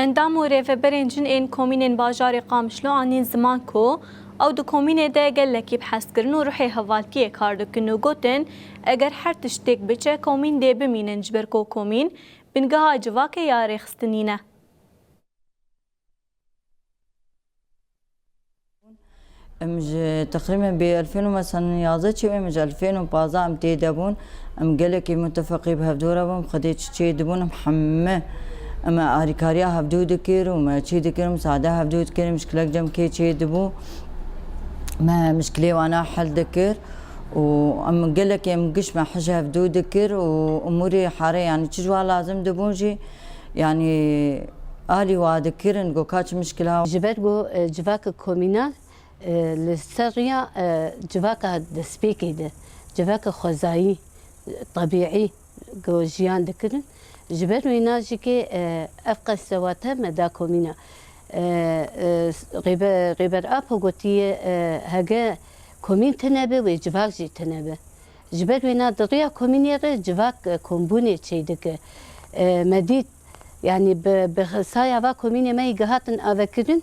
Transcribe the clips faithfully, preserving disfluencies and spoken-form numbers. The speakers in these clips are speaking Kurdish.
Endam û rêveberên jin ên komînên bajarê Qamişlo anîn ziman ku ew di komînê de gelekî bi hezkirin û ruhê hevaltiyê kar dikin û gotin, eger her tiştêk biçe komîn dê bimînin, ji ber ku komîn bingeha civakê ya rêxistinî ne. Em ji teqrîben bê elfên û mesela yazdeh çêbû, em ji elfên û pazdeh em tê de bûn. Em gelekî mutefeqî bi hevdû re bûn, bi Xwedê çi çê dibûn, em hemî em alîkariya hevdû dikir û me çî dikir, em sade hevdû dikir, mişkilek cem kê çê dibû, me mişkilê wana hel dikir û em gelekî em giş me hij hevdû dikir û umûrê hare, yanî çi ji wa lazim dibûn jî, yanî alî wa dikirin, go ka çi mişkila. Ji ber ku, e, civaka komînal, e, li ser riya, e, civaka destpêkê de, civaka xwezayî, tebîî, ku jiyan dikirin. Ji ber wêna jî ke, e, ev qesewate me da komîna. E, e, Rêbe-, Rêber Apo gotiye, e, hege komîn tune be, wê civak jî tune be. Ji ber wêna di riya komînê re civak, e, kombûnê çêdike. E, me dît, yanî bi, bi saya va komînê me yî gihatin avekirin.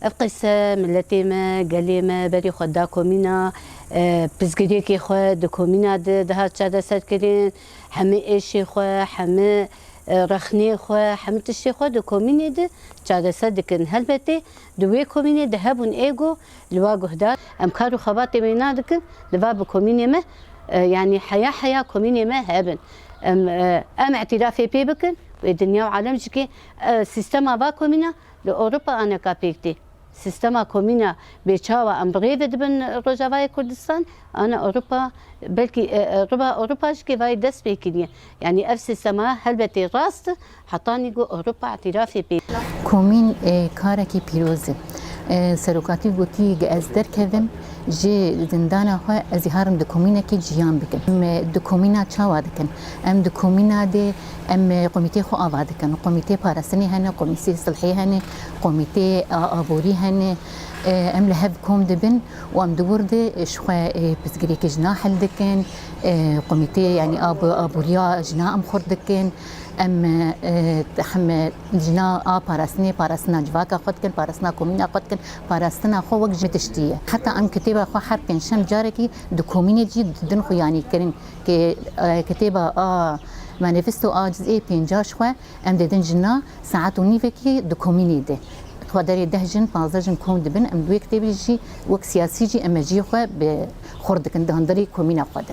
Ev qise miletê me, gelê me berê xwe da komîna, e, pirsgirêkê xwe di komîna de dihat çareserkirin, hemî êşê xwe, hemî, e, rexnê xwe, hemî tiştê xwe di komînê de çareser dikin. Helbetê di wê komînê de hebûn ê go li wa guhdar. Em kar û xebatê wêna dikin, li va bi komînê me, e, yanî heya heya komînê me hebin. Em, e, em îtîrafê pê bikin, wê dinya û alem jî ke, e, sîstema va komîna li Ewropa aneka pêk tê. Sîstema komîna bê çawa em bi rê ve dibin Rojavayê Kurdistan, ana Ewropa, belkî, e, e, Ewropa, Ewropa jî ke vayê dest pê kiriye. Yanî ev sîstema helbetê rast, hetanî ku Ewropa îtîrafê pê. Komîn, e, karekî pîroz e. E, serokatî gotî, ge ez derkevim ji zindana xwe, ez ê herim di komînekê jiyan bikim. Em, e, di komîna çawa dikin? Em di komîna de, em, e, komîtê xwe ava dikin. Komîtê parastinê hene, komîtê silhê hene, komîtê, a, aborî hene. E, em li hev kom dibin û em di wir de, e, ji xwe, e, pirsgirêkê jina hel dikin. E, komîtê, yanî ab-, aboriya jina em xurt dikin. Em, e, hem jina a parastinê, parastina civaka xwe dikin, parastina komîna xwe dikin, parastina xwe wek ji tiştî ye. Heta em kitêba xwe her pêncşem carekî di komînê jî didin xuyanîkirin. Ke, e, kitêba a manifesto a cizê pênca ji xwe em didin jina saet û nîvekî di komînê de. Xwederê deh jin, pazdeh jin kom dibin, em di wê kitêbê jî wek siyasî jî em meciyê xwe bi xurt dikin di hundirê komîna xwe de.